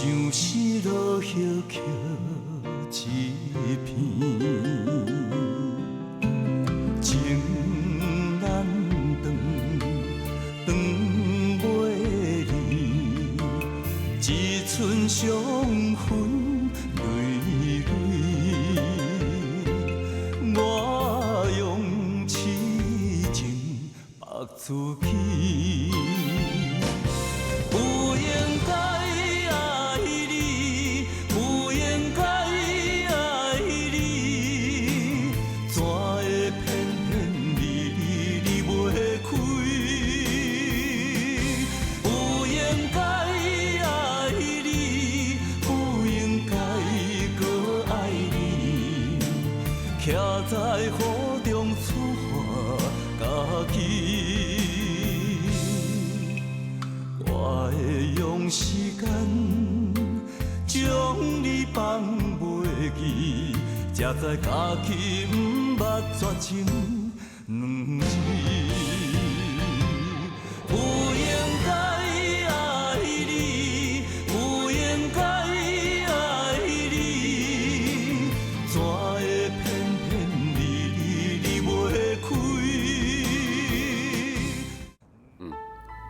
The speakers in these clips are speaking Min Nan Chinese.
相思落叶捡一片，情难断，断袂离，一寸伤痕累累。我用痴情縛自己。不應該愛你，不應該愛你，怎會偏偏離離袂開？不應該愛你，不應該閣愛你，徛在雨中處罰家己。我會用時間將你放袂記，才知家己毋捌絕情兩字。不應該愛你，不應該愛你，怎會偏偏離離袂開？嗯，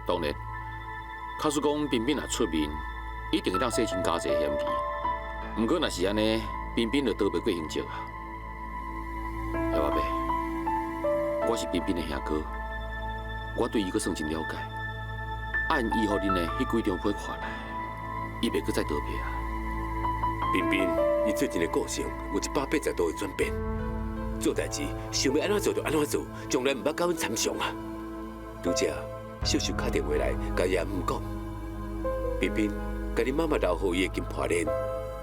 當然，假使講彬彬若出面，一定會當洗清家齊嫌疑。毋過若是按呢，彬彬就逃袂過刑責啊。葉阿伯，我是彬彬的兄哥，我對伊閣算真了解。按伊予恁的彼幾張批看來，伊袂閣再逃避啊。彬彬，伊最近的個性有180度的轉變，做代誌想欲按怎做就按怎做，從來毋捌共阮參詳啊。拄才秀秀敲電話來，共伊阿姆講，彬彬共恁媽媽留予伊的金破鏈，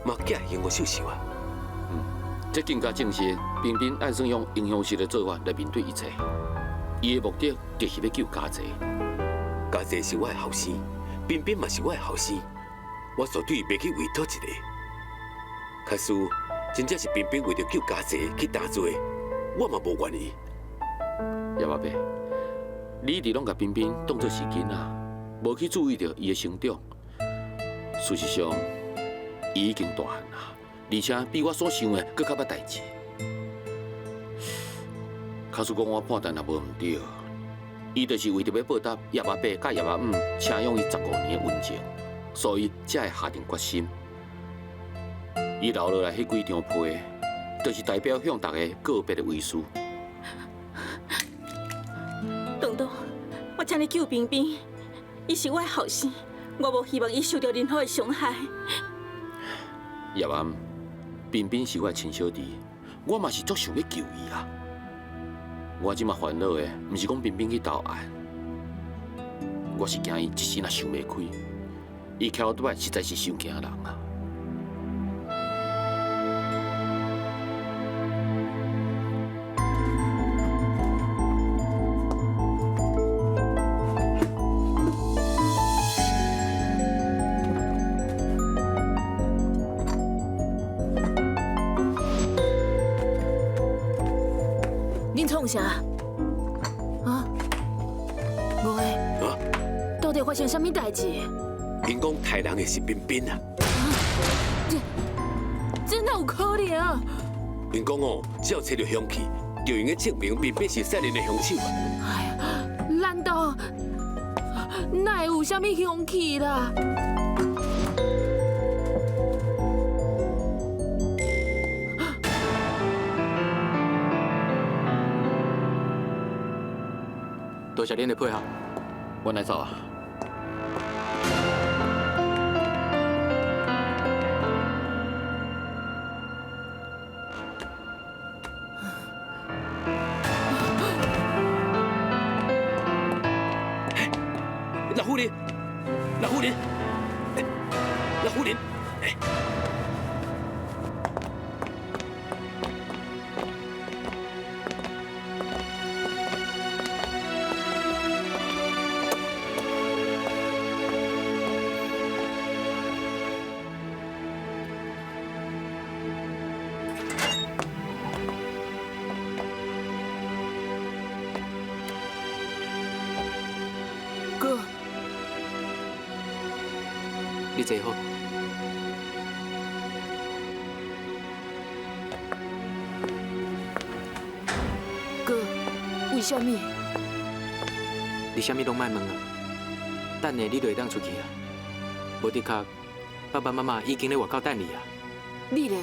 嘛寄還予秀秀啊。嗯，這更加證實彬彬按算用英雄式的做法來面對一切。伊的目的就是欲救家齊。家齊是我的後生，彬彬嘛是我的後生，我絕對袂去為倒一个。假使真正是彬彬為著救家齊去擔罪，我嘛無怨伊。葉阿伯，你一直攏共彬彬當做是囡仔，無去注意著伊的成長。事實上，伊已經大漢啊，而且比我所想的閣較捌代誌。假使講我判斷若無毋對，伊就是為著欲報答葉阿伯佮葉阿姆請養伊15年的恩情，所以才會下定決心。伊留落來彼幾張批，就是代表向大家告別的遺書。東東，我請你救彬彬，伊是我的後生，我無希望伊受著任何的傷害。葉阿姆，彬彬是我的親小弟，我嘛是足想欲救伊啊。我這馬煩惱的，毋是講彬彬去投案，我是驚伊一時若想袂開，伊騎烏拄擺實在是傷驚人啊！恁創啥？啊？吳個，啊？到底發生啥物代誌？𪜶講刣人的是彬彬啊！這這哪有可能？𪜶講哦，只要揣著兇器，就會用得證明彬彬是殺人的兇手啊！哎呀，難道哪會有啥物兇器啦？多謝恁的配合，阮來走啊。老夫人，老夫人，老夫人，哥，你坐好。啥物？你啥物攏莫问啊！等下你就會當出去啊。無的確，爸爸媽媽已經咧外口等你啊。你咧？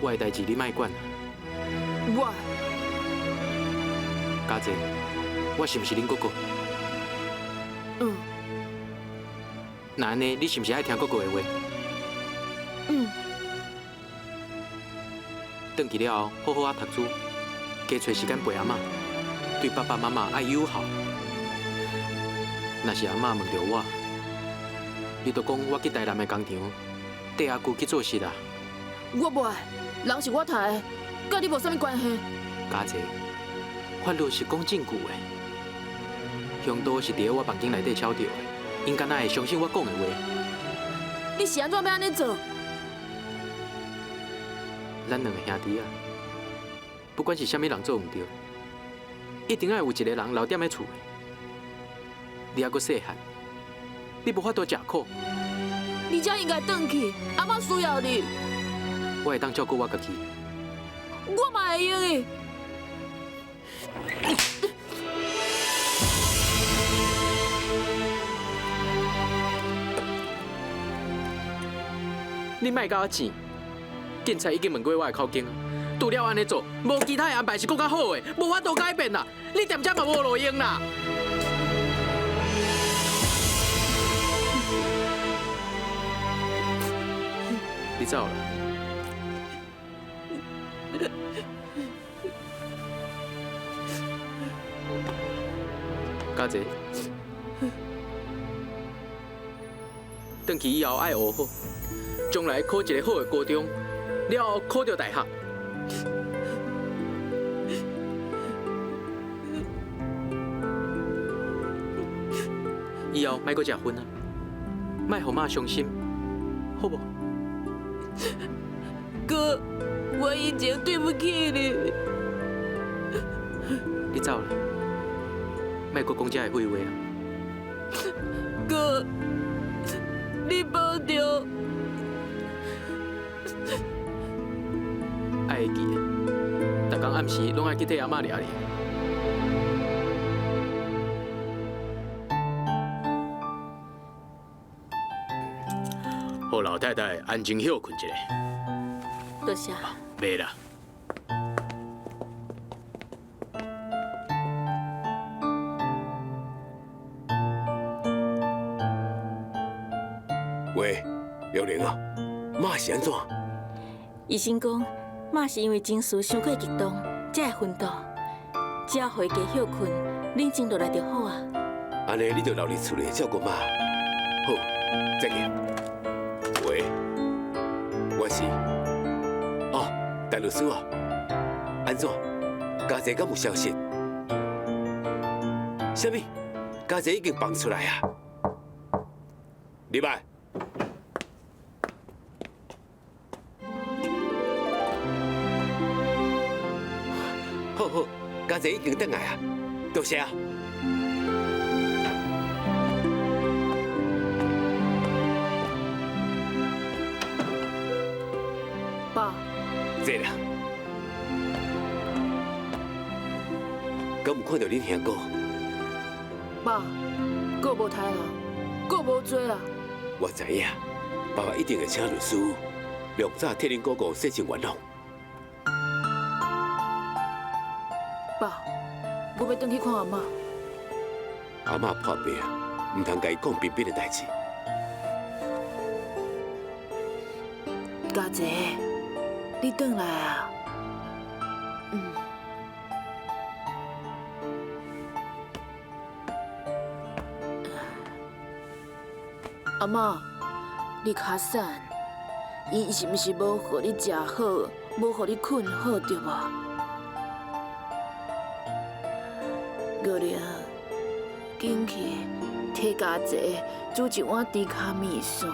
我的代誌你莫管。我。家姐，我是毋是恁哥哥？嗯。那按呢，你是毋是愛聽哥哥的話？嗯。轉去了後，好好仔讀書，加揣時間陪阿嬤，對爸爸媽媽愛友好。若是阿嬤問著我，你就講我去台南的工廠，綴阿舅去做事啦。我無愛，人是我刣的，佮你無啥物關係。家姐，法律是講證據的，兇刀是佇咧我房間內底抄著的，𪜶敢若會相信我講的話？你是按怎欲按呢做？咱兩个兄弟仔，不管是啥物人做毋對，一定愛有一个人留踮咧厝的。你猶閣細漢，你無法度食苦。你才應該轉去，阿嬤需要你。我會當照顧我家己。我嘛會用的。你莫共我糋，警察已經問過我的口供啊。除了按呢做，無其他的安排是閣較好的，無法度改變啦。你踮遮嘛無路用啦。你走啦。家姐，轉去以後愛學好，將來考一个好的高中，了後考著大學。以後莫閣食薰啊，莫予媽傷心，好無？哥，我以前對不起你。你走啦，莫閣講這个廢話啊！哥，你保重。愛會記的，逐工暗時攏愛去替阿嬤掠掠。予老太太安靜歇睏一下。多謝。袂啦。喂，玉玲啊，媽是按怎？醫生講，媽是因為情緒傷過激動，才會昏倒。只要予伊加歇睏，冷靜落來就好啊。按呢，你就留佇厝裡照顧媽。好，再見。喂，我是。哦，陳律師哦，按怎？家姐敢有消息？啥物？家姐已經放出來啊？入來。好好，家姐已經轉來啊，多謝啊。爸。坐啦。敢有看著恁兄哥？爸，閣無刣人，閣無罪啦。我知影，爸爸一定會請律師，量早替恁哥哥洗清冤枉。爸，我欲轉去看阿嬤。阿嬤破病，毋通共伊講彬彬的代誌。家姐，你轉來啊！嗯。阿嬤，你較瘦，伊是毋是無予你食好，無予你睏好，對無？玉玲，緊去替家姐煮一碗豬跤麵線，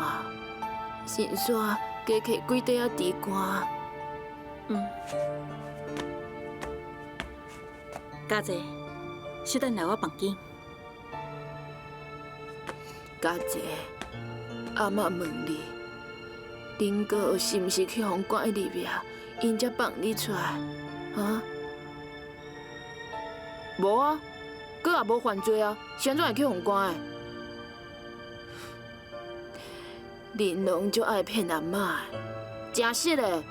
順紲加摕幾塊仔豬肝。嗯。家姐，小等來我房間。家姐，阿嬤問你，恁哥是毋是去予關入去啊？𪜶才放你出來，哈？啊？無啊，閣也無犯罪啊，是按怎會去予關的？玲瑯足愛騙阿嬤，誠實的，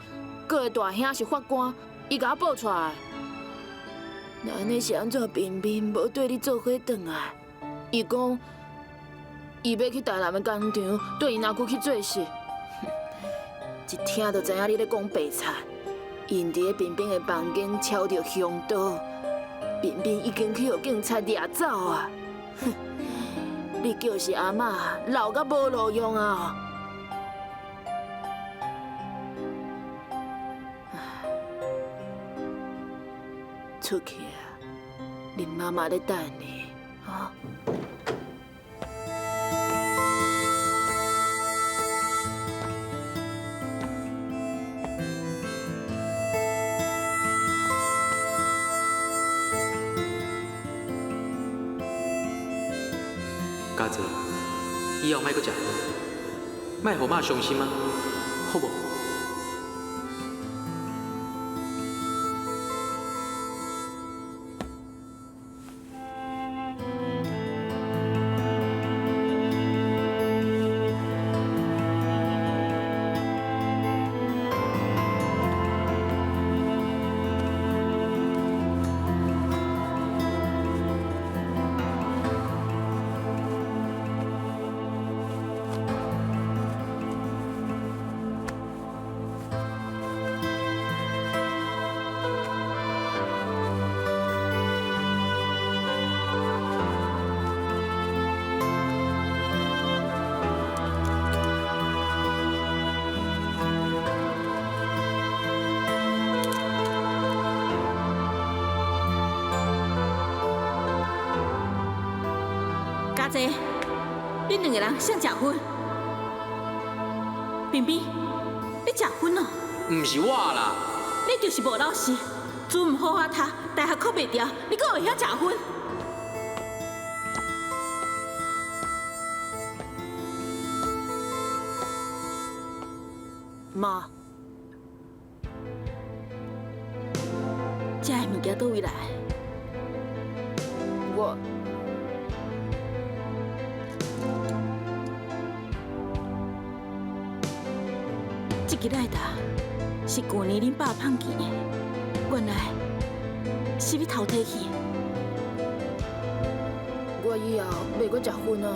閣的大兄是法官，伊共我報出來。那按呢是按怎彬彬無綴你做伙轉來？伊講伊欲去台南的工廠，綴𪜶阿舅去做事。一聽就知影你咧講白賊。𪜶佇咧彬彬的房間抄著兇刀，彬彬已經去予警察掠走啊！哼，你叫是阿嬤老甲無路用啊！出去啊！恁媽媽咧等你，啊！家姐，以後莫閣食薰，莫予媽傷心啊，好無？家姐，恁兩個人誰食薰？彬彬，你食薰哦？毋是我啦。你就是無老實，書毋好好讀，大學考袂著，你閣會曉食薰？媽，這个物件佗位來？我。這支來達是舊年恁爸放棄的，原來是你偷提去的。我以後袂閣食薰啊！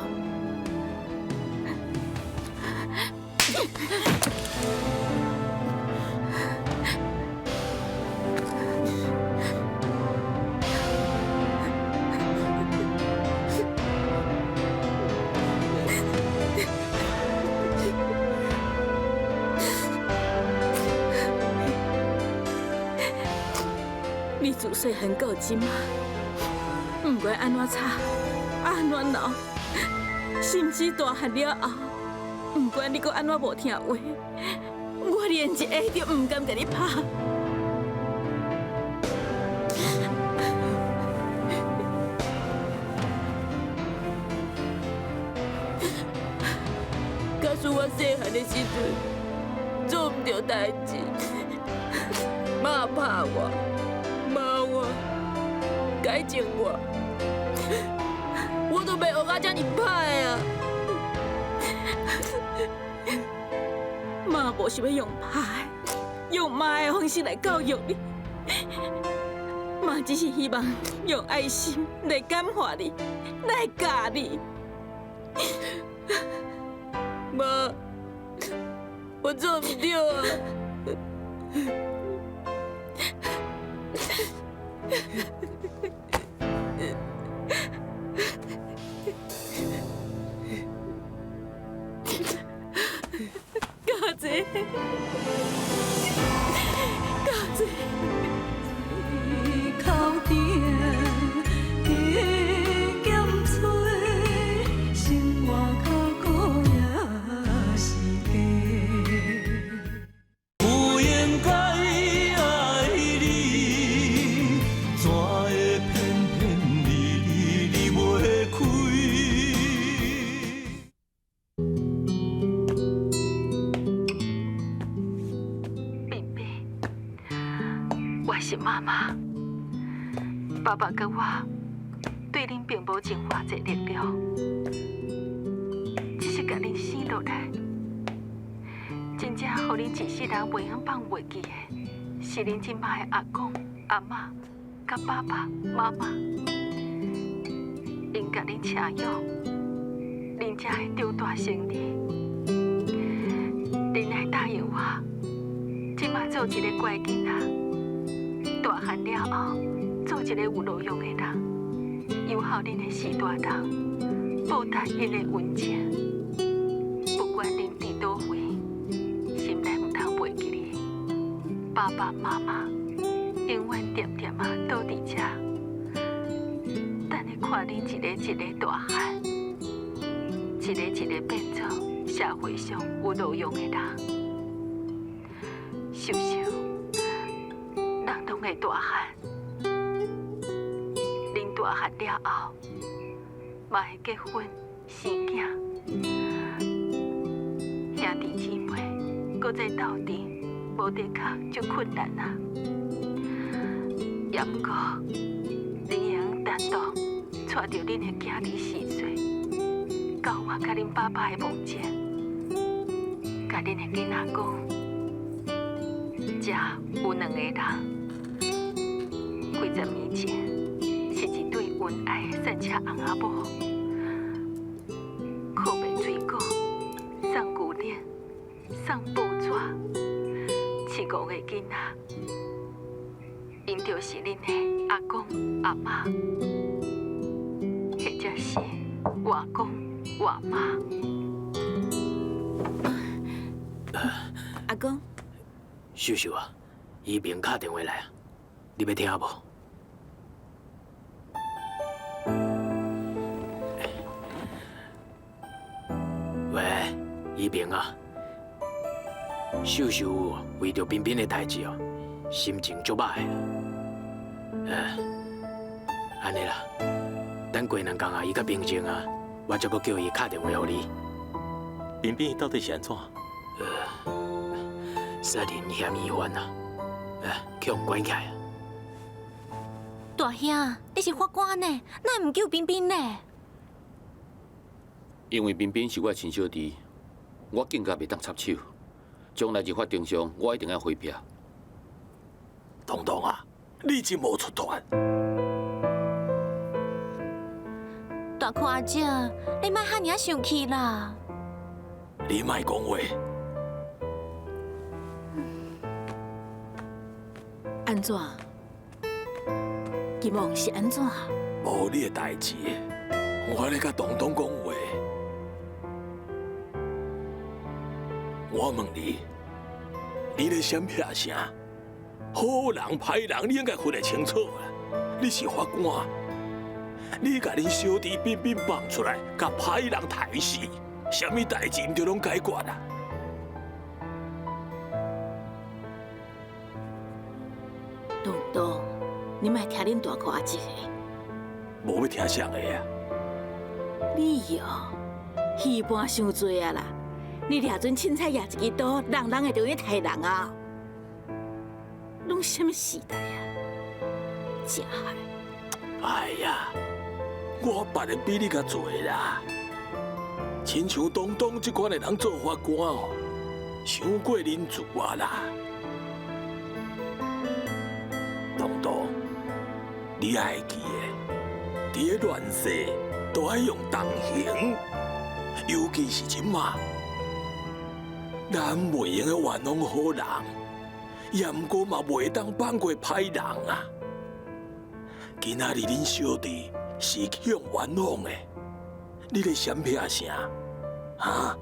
你自細漢到這馬，毋管按怎吵，按怎鬧，甚至大漢了後，毋管你閣按怎無聽話，我連一下都毋甘共你拍。假使我細漢的時陣做毋著代誌，媽拍我。罵我，改正我，我都袂學甲遮爾歹啊！媽無想欲用拍的，用罵的方式來教育你，媽只是希望用愛心來感化你，來教你。媽，我做毋著啊！家姐，家姐。不應該愛你，怎會騙是媽媽。爸爸佮我對恁並無盡偌濟力量，只是共恁生落來。真正予恁一世人袂曉放袂記的，是恁這馬的阿公、阿嬤、佮爸爸媽媽，𪜶共恁請養，恁才會長大成人。恁愛答應我，這馬做一个乖囡仔，大漢了後做一个有路用的人，友好恁的序大人，報答𪜶的恩情。不管恁佇佗位，心內毋通袂記得爸爸媽媽永遠恬恬仔倒佇遮，等咧看恁一个一个大漢，一个一个變做社會上有路用的人。秀秀，人攏會大漢，恁大漢了後，嘛會結婚生囝，兄弟姊妹閣再鬥陣，無的確足困難啊。也毋過，恁會用單獨帶著恁的囝兒四歲，到我佮恁爸爸的墓前，共恁的囡仔講，遮有兩個人，幾十年前是一對恩愛的賽車翁仔某，靠賣水果、送牛奶、送報紙，飼五个囡仔，𪜶就是恁的阿公阿嬤，或者是外公外媽。阿公，秀秀啊，伊明敲電話來啊，你欲聽無？喂，依萍啊，秀秀為著彬彬的代誌哦，心情足歹的啦。按呢啦，等過兩工啊，伊較平靜啊，我才閣叫伊敲電話予你。彬彬到底是按怎？殺人嫌疑犯啊，去予關起來啊。大兄，你是法官呢，哪會毋救彬彬呢？因為彬彬是我的親小弟，我更加袂當插手。將來佇法庭上，我一定愛回避。東東啊，你真無出段。大哥阿姐，你莫遐爾生氣啦。你莫講話。按怎？金旺是按怎？無你的代誌，我咧共東東講話。我問你，你咧閃避啥？好人歹人，你應該分得清楚啦。你是法官，你共恁小弟彬彬放出來，共歹人刣死，啥物代誌毋著攏解決啊？東東，你莫聽恁大哥阿姐的。無欲聽誰的啊？你喲，戲班傷濟啊啦！你掠準凊彩舉一支刀，人人會著去刣人啊！攏啥物時代啊？真害！哎呀，我捌的比你較濟啦。親像東東這款的人做法官哦，傷過仁慈啊啦。東東，你愛記得，佇咧亂世都愛用重刑，尤其是這馬，咱袂用得冤枉好人，也毋過嘛袂當放過歹人啊。今仔日恁小弟是去予冤枉的，你咧閃避啥？哈？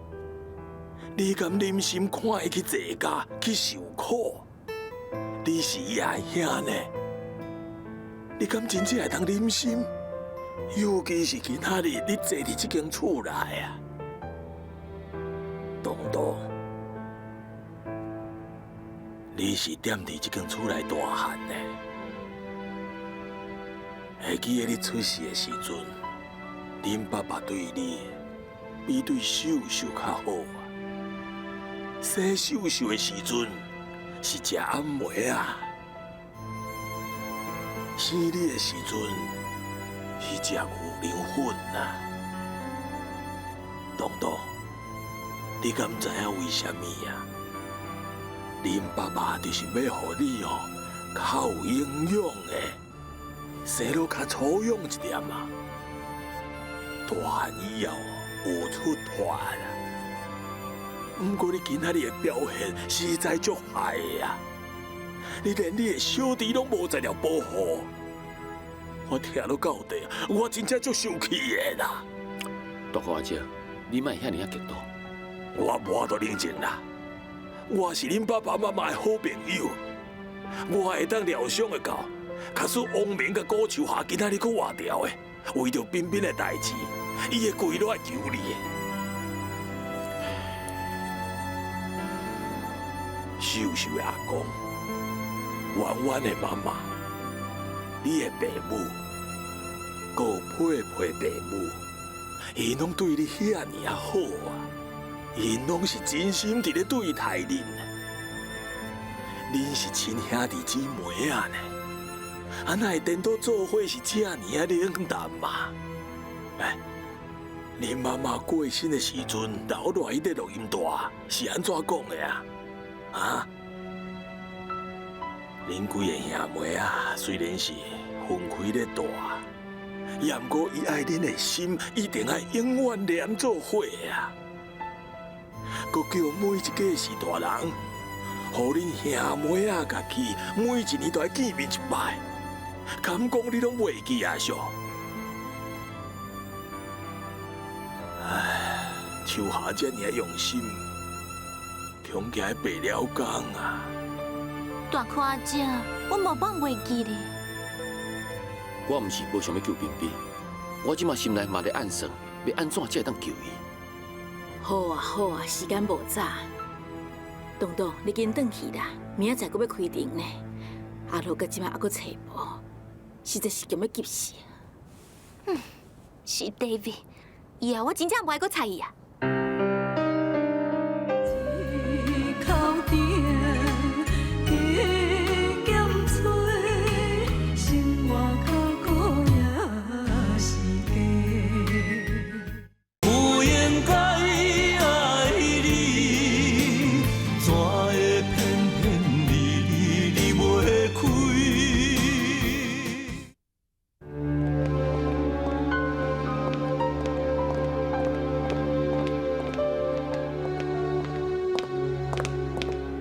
你敢忍心看伊去坐監去受苦？你是伊阿兄呢？你敢真正會當忍心？尤其是今仔日你坐佇這間厝內啊，東東，你是踮佇這間厝內大漢的，會記得你出世的時陣，恁爸爸對你比對秀秀較好啊。生秀秀的時陣是食暗暝啊，生你的时阵是食牛奶粉啊。东东，你敢知影为啥物啊？恁爸爸就是欲予你哦，较有营养的，生落较粗勇一点啊。大汉以后有出脱啦。毋过你今仔日的表现实在足害的啊！你连你的小弟拢无在了保护，我听了到底，我真正足生气的啦！大哥阿姐，你莫遐尔仔激动。我无法度冷静啦。我是恁爸爸妈妈的好朋友，我会当料想会到，假使王明佮古秋霞今仔日阁活掉的，为著彬彬的代志，伊会跪落来求你的。秀秀的阿公，圆圆的妈妈，你的爸母，阁有佩佩爸母，𪜶拢对你遐尔仔好啊！𪜶拢是真心伫咧对待恁，恁是亲兄弟姊妹仔呢，啊哪会颠倒做伙是遮尔仔冷淡嘛？哎，恁妈妈过身的时阵留落彼个录音带是按怎讲的啊？啊？恁几个兄妹仔虽然是分开咧住，也毋过伊爱恁的心一定爱永远连做伙啊！阁叫每一家是大人，予恁兄妹仔家己每一年都爱见面一摆，敢讲你拢袂记啊？小，唉，秋霞遮尔用心，恐惊白了工啊！大哥阿姐，我无办袂记哩。我毋是无想欲救彬彬，我这马心内嘛咧暗算，欲按怎才会当救伊。好啊好啊，时间无早，东东，你紧转去啦，明仔载阁欲开庭呢。阿乐到这马犹阁揣无，实在是强欲急死。嗯，是 David，以后我真正无爱阁睬伊啊。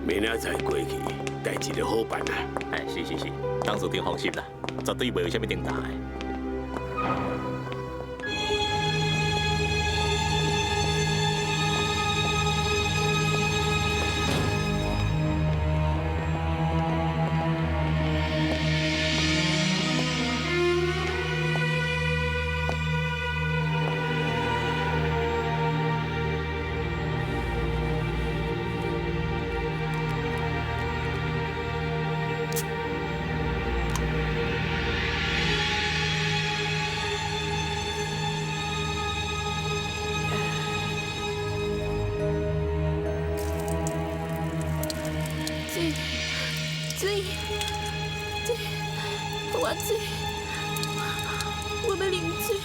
明仔载过去，代志就好办啦。哎，是是是，董事长放心啦，绝对袂有啥物重大的。水，水，予我水，我欲啉水。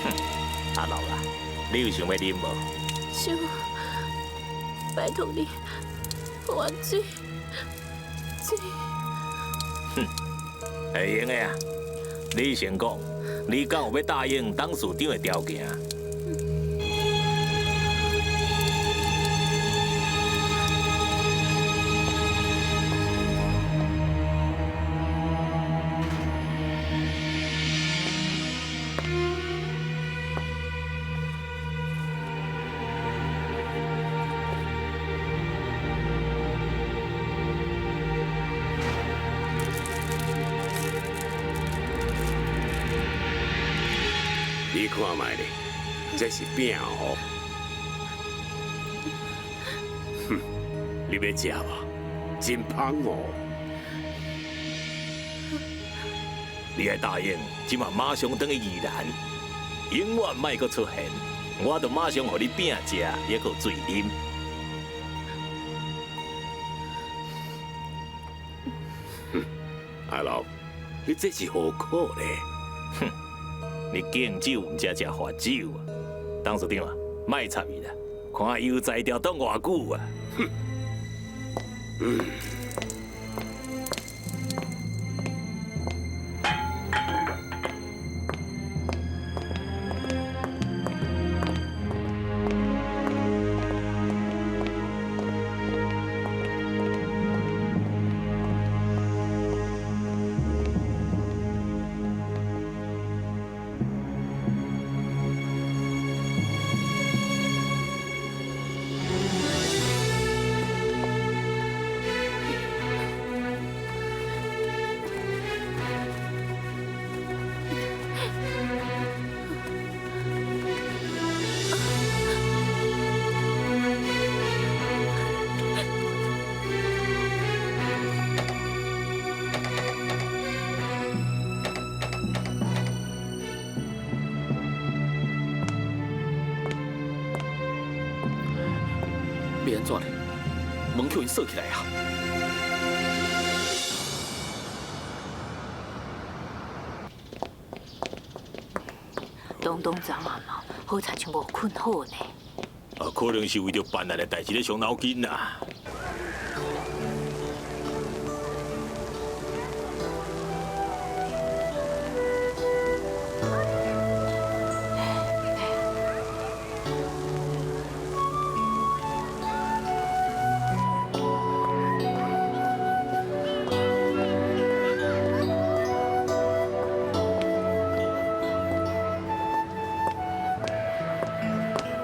哼，阿乐啊，你有想欲啉无？想，拜托你，予我水，水。哼，会用的啊。你先讲，你敢有欲答应董事长的条件？你看觅咧，这是饼哦。哼，你欲食无？真芳哦。你爱答应，这马马上转去宜兰，永远莫阁出现，我就马上予你饼食，犹阁水啉。哼，阿乐，你这是何苦呢？哼，你敬酒毋食食罚酒啊！董事长啊，莫插伊啦，看伊有才调挡偌久啊！哼，嗯。欲按怎咧？门予𪜶锁起来啊！东东昨暗嘛，好亲像无睏好呢。啊，可能是为著办案的代志咧伤脑筋啦。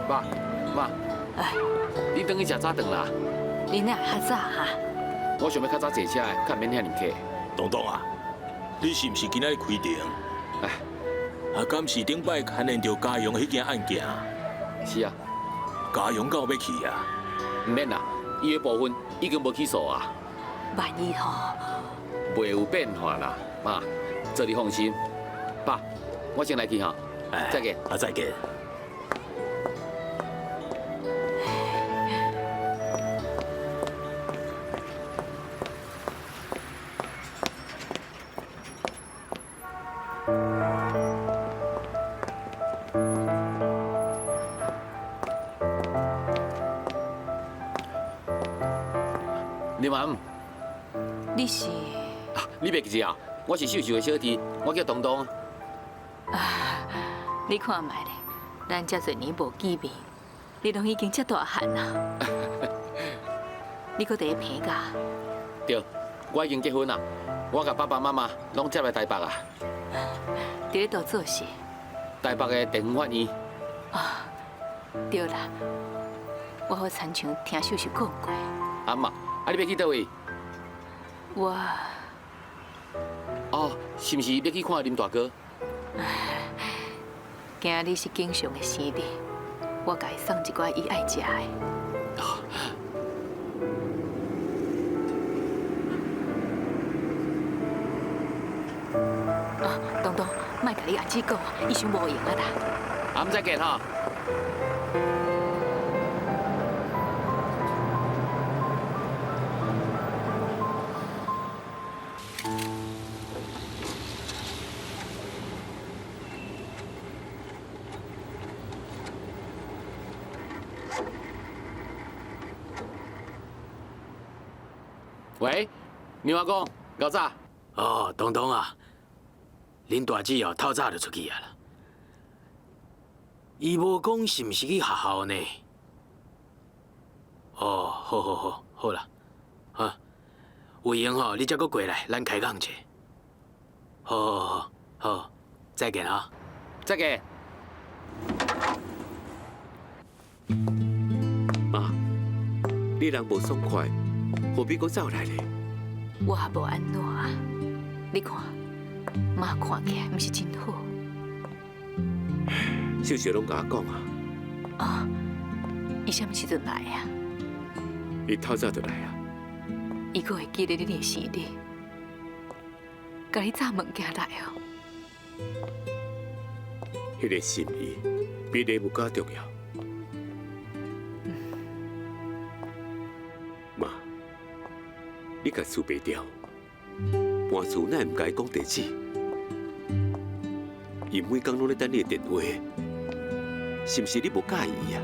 爸妈，你转去食早顿啦？你哪会较早哈？我想欲较早坐车的，较毋免遐尔客。东东啊，你是毋是今仔日开庭？哎，啊，敢是顶摆牵连著嘉阳彼件案件？是啊。嘉阳敢有欲去啊？毋免啦，伊的部分已经无起诉啊。万一吼，袂有变化啦，妈，这你放心。爸，我先来去哈。再见。啊，再见。林妈，你是？你袂记得啊？我是秀秀的小弟，我叫东东。啊，你看觅咧，咱遮济年无见面，你拢已经遮大汉啊！你阁伫咧坪甲？对，我已经结婚啦，我佮爸爸妈妈拢接来台北啊。伫咧佗做事？台北的地方法院。啊，对啦，我好亲像听秀秀讲过。阿妈，啊你欲去佗位？我。哦，是毋是欲去看林大哥？今日是景祥的生日，我共伊送一寡伊爱食的。哦，东东，莫共你阿姊讲，伊伤无闲啊啦。啊，再见哈。喂，牛阿公，𠢕早。哦，东东啊，恁大姊哦，透早就出去啊啦。伊无讲是毋是去学校呢？哦，好好好，好啦，哈，有闲吼，你才阁过来，咱开讲者。好好好，好，再见啊！再见。妈，你人无爽快，何必阁走来咧？我也无按怎啊，你看，妈看起来毋是真好。秀秀拢共我讲啊。哦，伊啥物时阵来啊？伊透早就来啊。伊阁会记得你的生日，共你炸物件来哦。彼个心意比礼物较重要。妈，你共辞袂掉，搬厝哪會毋共伊講地址？伊每工攏咧等你的電話，是毋是你無佮意啊？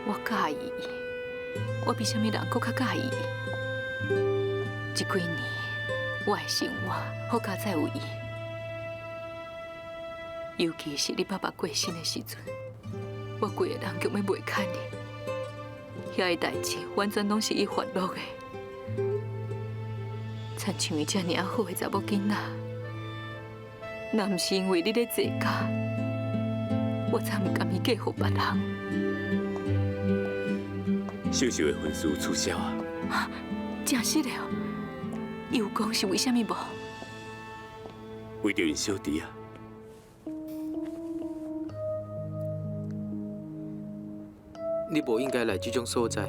我佮意伊，我比啥物人閣較佮意伊。這幾年我的生活好佳哉有伊，尤其是你爸爸過身的時陣，我規個人強欲袂堪你。遐个代誌完全攏是伊發落的，親像伊遮爾仔好的查某囡仔，若毋是因為你咧坐監，我才毋甘伊嫁予別人。秀秀的婚事取消啊！真實的哦，伊有講是為啥物無？為著𪜶小弟啊！你無應該來這種所在。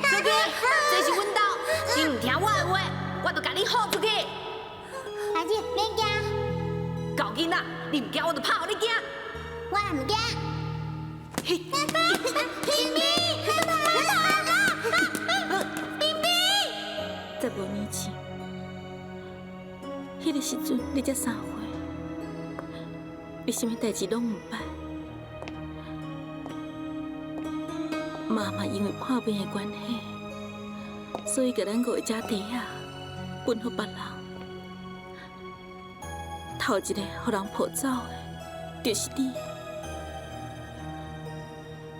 出去，這是阮兜，你毋聽我的話，我就共你放出去。阿姊，免驚。狗囡仔，你毋驚我就拍予你驚。我毋驚。冰冰，冰冰。15年前，彼个時陣你才3歲，你啥物代誌攏毋捌。媽媽因為破病的關係，所以共咱5個姐弟仔分予別人。頭一個予人抱走的，就是你。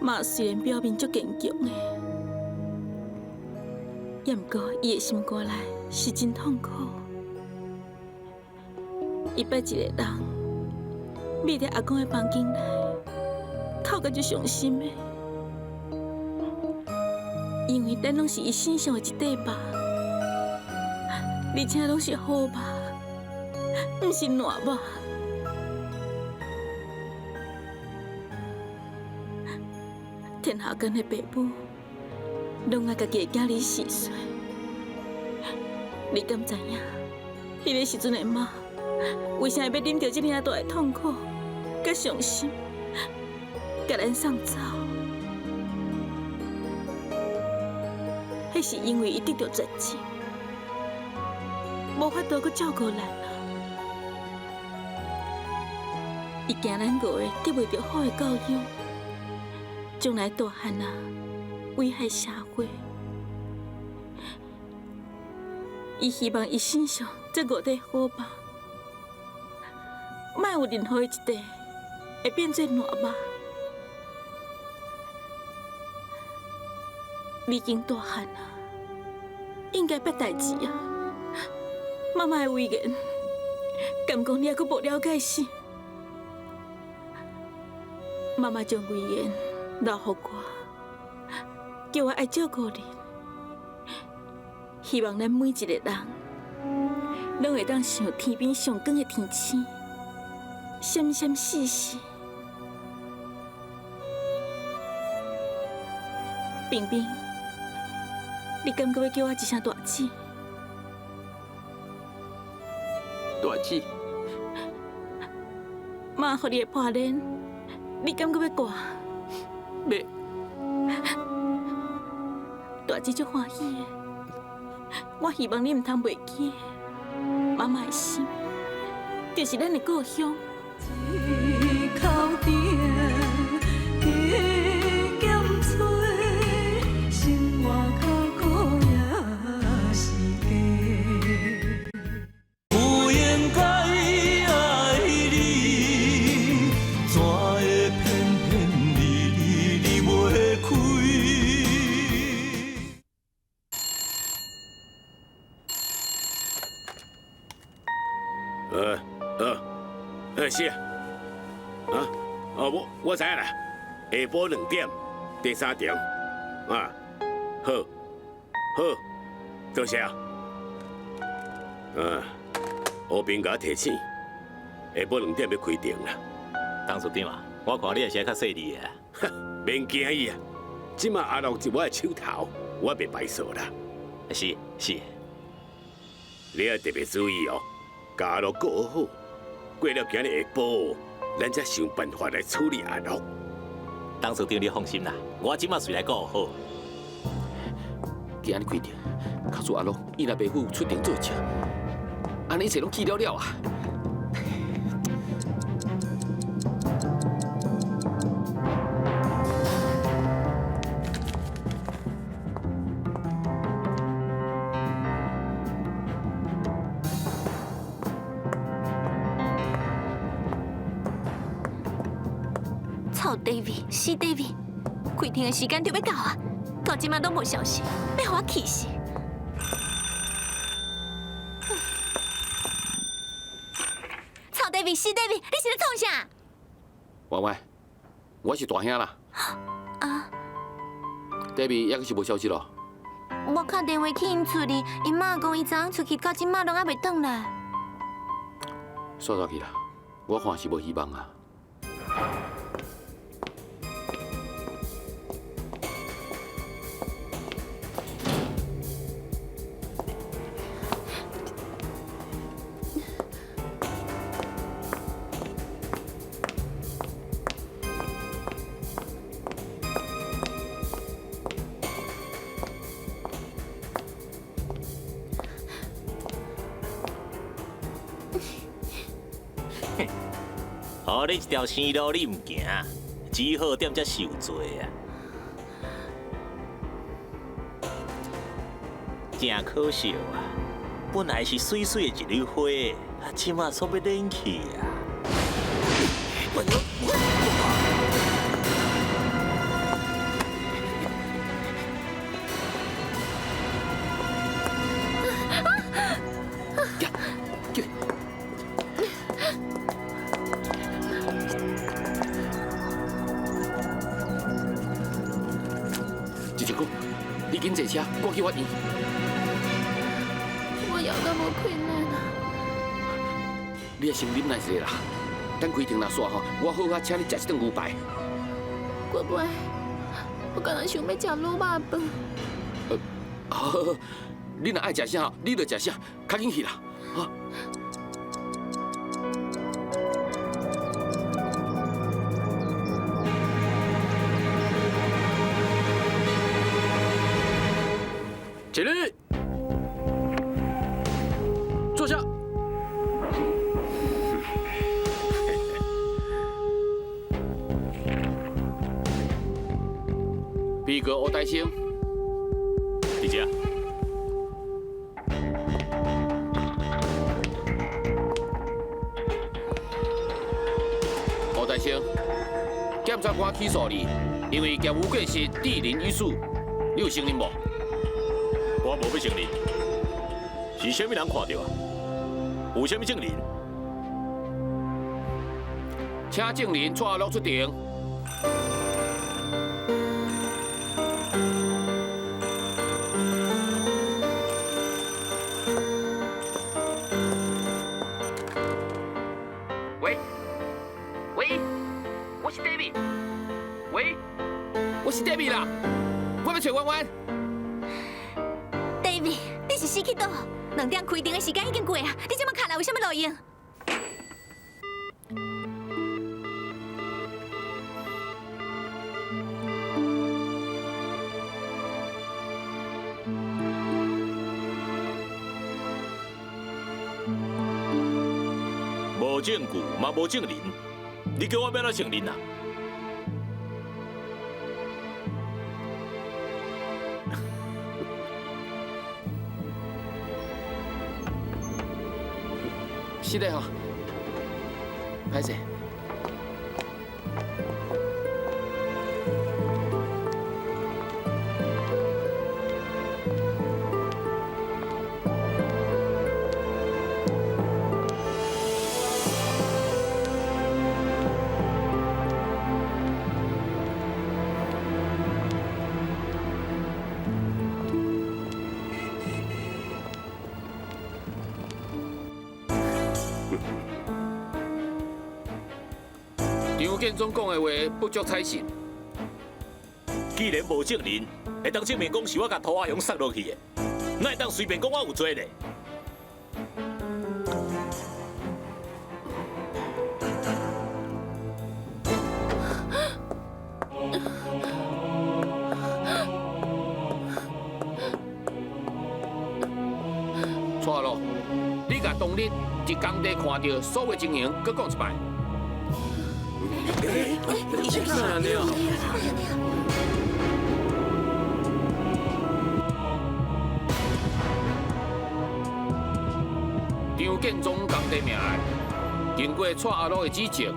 媽雖然表面足堅強的，也毋過伊的心肝內是真痛苦。伊拜一個人，覕佇阿公的房間內，哭甲足傷心的。因為咱攏是伊身上的一塊肉，而且攏是好肉，毋是爛肉。天下間的爸母，攏愛家己的囝兒洗水。你敢知影？彼个時陣的媽，為啥會欲忍著這爾大的痛苦、佮傷心，共咱送走？彼是因為伊得著絕症，無法度閣照顧咱啊！伊驚咱5個得袂著好的教養，將來大漢啊，危害社會。伊希望伊身上這5塊好肉，莫有任何一塊會變做爛肉。你已經大漢啊，應該捌代誌啊。媽媽的遺言，敢講你猶閣無了解是？媽媽將遺言留予我，叫我愛照顧你。希望咱每一個人，攏會當像天邊上光的天星，閃閃爍爍。冰冰，你敢閣欲叫我一聲大姊？大姊，媽予你的破鏈，你敢閣欲掛？欲。大姊足歡喜的，我希望你毋通袂記媽媽的心，就是咱的故鄉。一口甜，加減吹，生活較苦也是假。不應該愛你，怎會偏偏離離離袂開？是啊，啊，哦，我知影啦，下晡2點，第3場，啊，好，好，多謝啊。啊，烏平共我提醒，下晡2點欲開庭啦。董事長啊，我看你也是較細膩的啊。免驚伊啊，這馬阿樂佇我的手頭，我袂敗訴啦。是是，你愛特別注意哦，共阿樂顧好，過了今日下晡，咱才想辦法來處理阿樂。董事長，你放心啦，我這馬隨來顧好。今日開庭，假使阿樂伊若袂赴出庭作證，按呢一切攏去了了啊！臭 David，死 David，開庭的時間就欲到啊，到這馬攏無消息，欲予我氣死！臭 David，死 David，你是咧創啥？婉婉，我是大兄啦。啊，David 猶閣是無消息咯。我敲電話去𪜶厝裡，𪜶媽講伊昨昏出去到這馬攏猶未轉來。煞煞去啦，我看是無希望啊。予你一條生路，你毋行，只好踮遮受罪啊！真可惜啊！本來是媠媠的一縷花，啊，這馬煞欲冷去啊！你緊坐車，我去法院。我猶閣無困難啊！你愛先忍耐一下啦，等開庭若煞吼，我好好請你食一頓牛排。我袂，我敢若想欲食滷肉飯。好，好，你若愛食啥，你就食啥，較緊去啦，哈。起立，坐下。被告吴大生，佇遮。吴大生，檢察官起訴你，因為業務過失致人於死，你有承認無？我無欲承認，是啥物人看著啊？有啥物證人？請證人帶阿樂出庭。喂，喂，我是 David。喂，我是 David 啦，我欲揣婉婉。 David，你是死去佗？2點開庭的時間已經過啊，你這馬卡來有啥物路用？無證據嘛無證人，你叫我欲按怎承認啊？是的吼，歹勢。張建宗講的話不足採信。既然無證人會當證明講是我共塗阿雄殺落去的，哪會當隨便講我有罪呢？蔡咯，你共當日佇工地看著所有情形，閣講一擺。張建宗工地命案，經過蔡阿樂的指證，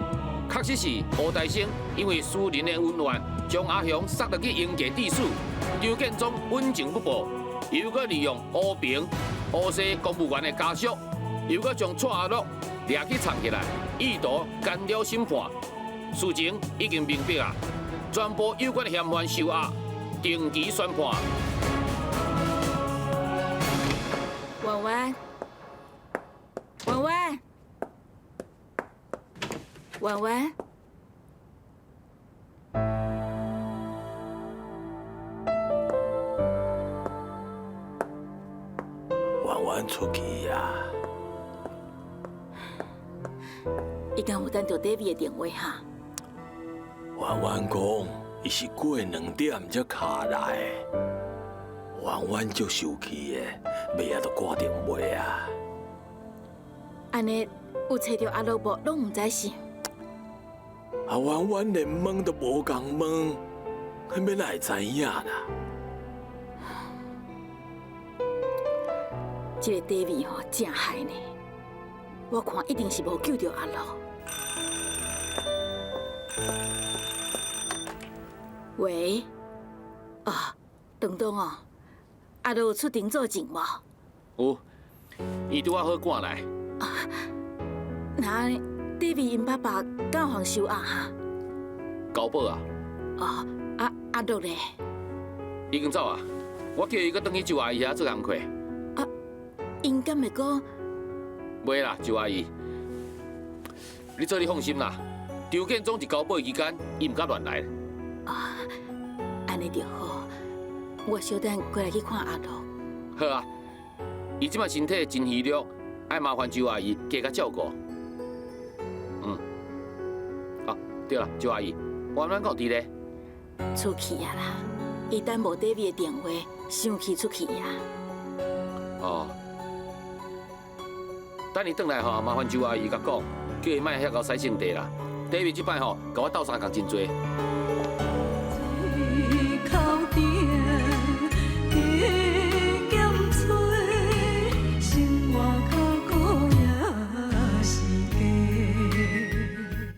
確實是胡大生因為私人的恩怨，將阿雄殺入去營地致死。張建宗隱情不報，又閣利用烏平、烏西公務員的家屬，又閣將蔡阿樂掠去藏起來，意圖干擾審判。事情已經明白啊，全部有關的嫌犯受押，定期宣判。婉婉，婉婉，婉婉，婉婉出去啊！伊敢有等著 David 的電話哈？婉婉講，伊是過2點才敲來。婉婉足生氣的，尾仔都掛電話啊！按呢有揣著阿樂無，攏毋知是。啊，婉婉連問都無共問，欲哪會知影啦？這個 David 吼正害呢，我看一定是無救著阿樂。喂，哦，東東哦，阿樂有出庭作證無？有，伊拄仔好趕來。啊，那 David 𪜶爸爸敢有予收押哈？交保啊。哦，啊阿樂咧？已經走啊，我叫伊閣轉去周阿姨遐做工課。啊，𪜶敢會閣？袂啦，周阿姨，你做你放心啦。張建宗佇交保的期間，伊毋敢亂來。啊，按呢就好。我小等過來去看阿樂。好啊，伊這擺身體真虛弱，愛麻煩周阿姨加較照顧。嗯，啊，對啦，周阿姨，婉婉敢有佇咧？出去啊啦，伊等無 David 的電話，生氣出去啊。哦，等伊轉來吼，麻煩周阿姨共講，叫伊莫遐𠢕使性地啦。David 這擺吼，共我鬥相共真濟。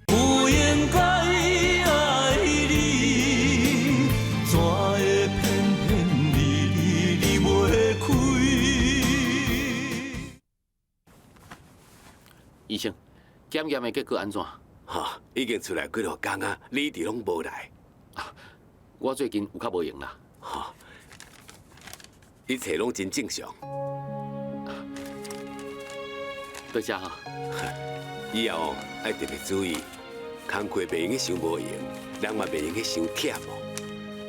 不應該愛你，怎會偏偏你離袂開？醫生，檢驗的結果按怎？哈，已經出來幾落工啊，你一直攏無來。我最近有較無閒啦。哈，一切攏真正常。多謝哈。以後愛特別注意，工課袂用得傷無閒，人嘛袂用得傷忝哦。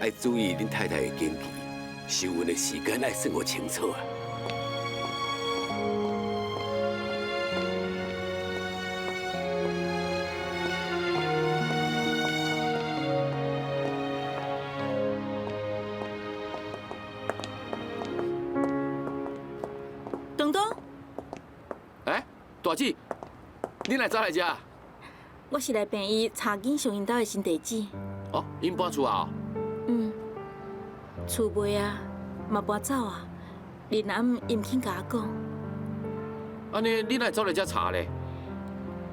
愛注意恁太太的經期，受孕的時間愛算予清楚啊。東東，欸，大姊，你哪會走來遮？我是來病院查緊上𪜶兜的新地址。哦，𪜶搬厝啊？嗯，厝賣啊，嘛搬走啊。林南伊毋肯共我講。按呢，你哪會走來遮查咧？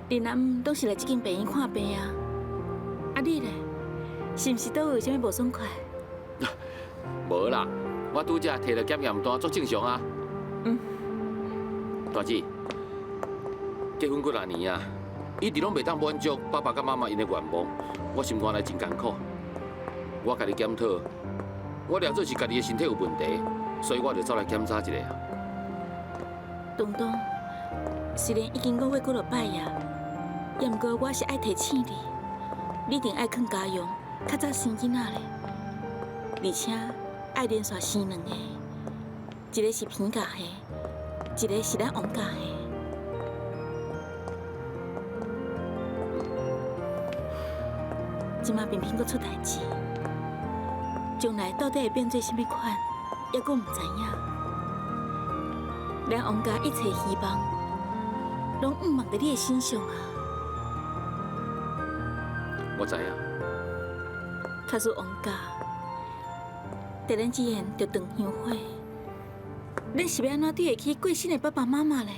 林南攏是來這間病院看病啊。啊，你咧，是毋是都有啥物無爽快？無啦，我拄才提著檢驗單，足正常啊。嗯。大姊，結婚幾若年啊，一直攏袂當滿足爸爸佮媽媽𪜶的願望，我心肝內真艱苦。我家己檢討，我掠做是家己的身體有問題，所以我就走來檢查一下。東東，雖然已經5月幾落擺啊，也毋過我是愛提醒你，你一定愛囥家用，較早生囡仔咧，而且愛連續生2個，一個是平家的，一個是咱王家的。這馬偏偏閣出代誌，將來到底會變做啥物款，猶閣毋知影。咱王家一切希望，攏向望伫你的身上啊！我知影。假使王家突然之间就断香火，咱是欲按怎对得起过身的爸爸妈妈咧？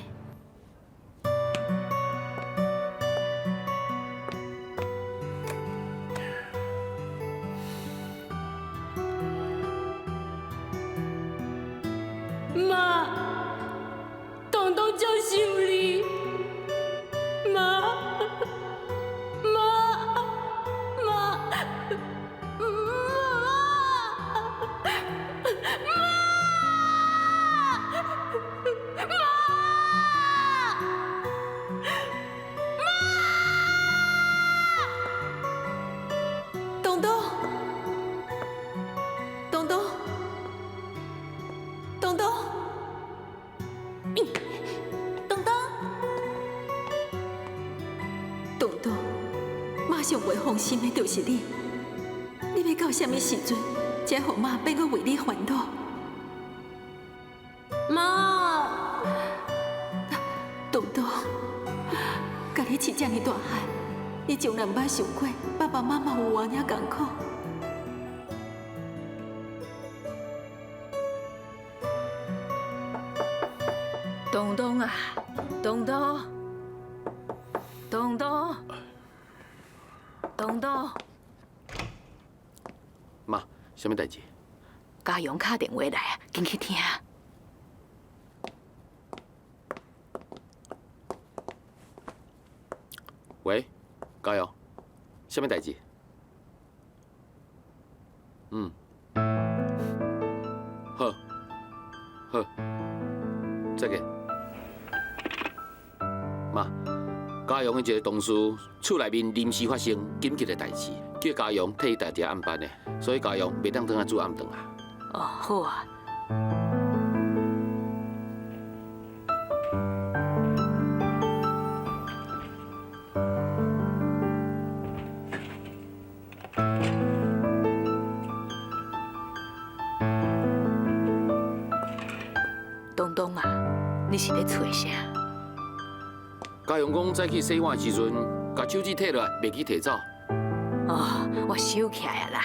妈，东东足想你，妈，妈，妈，妈，妈，妈，东东，东东，东东。东东，东东，妈上袂放心的就是你。你欲到啥物时阵，才予妈变阁为你烦恼？妈，东东，共你饲遮尔大汉，你从来毋捌想过爸爸妈妈有偌尔艰苦。东东啊，东东，东东，东东，妈，啥物代志？嘉阳敲电话来啊，紧去听。喂，嘉阳，啥物代志？嗯，好，好，再见。妈，嘉阳的一个同事厝内面临时发生紧急的代志，叫嘉阳替伊代伫暗班的，所以嘉阳袂当转来煮暗顿啊。哦，好啊。东东啊，你是咧揣啥？嘉阳讲早起洗碗的时阵，共手指提落来，袂记提走。哦，我收起来啦。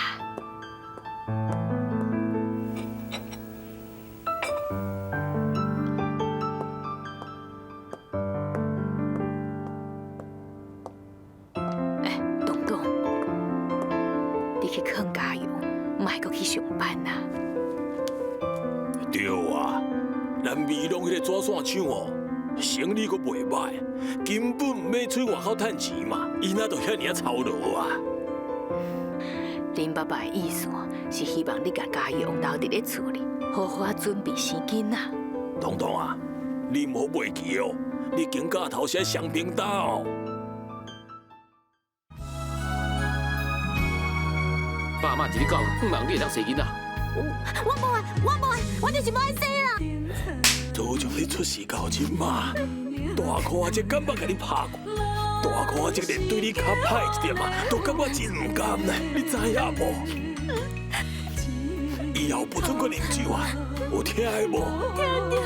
欸，东东，你去劝嘉阳，莫阁去上班啊。对啊，咱美浓彼个纸线厂哦，生意阁袂䆀，根本毋免出外口趁钱嘛，伊哪就遐尔仔操劳啊？恁爸爸的意思是希望你共嘉阳留伫咧厝里，好好仔准备生囡仔。东东啊，你毋好袂记哦，你肩胛头是爱双平担哦。爸妈一日到晚，望你会当生囡仔。我无爱，我无爱，我就是无爱生啦。自从你出世到这马，大箍仔这敢捌共你拍过？大箍仔这连对你较歹一点啊，都感觉真毋甘呢。你知影无？以后不准阁啉酒啊，有听无？听著啊。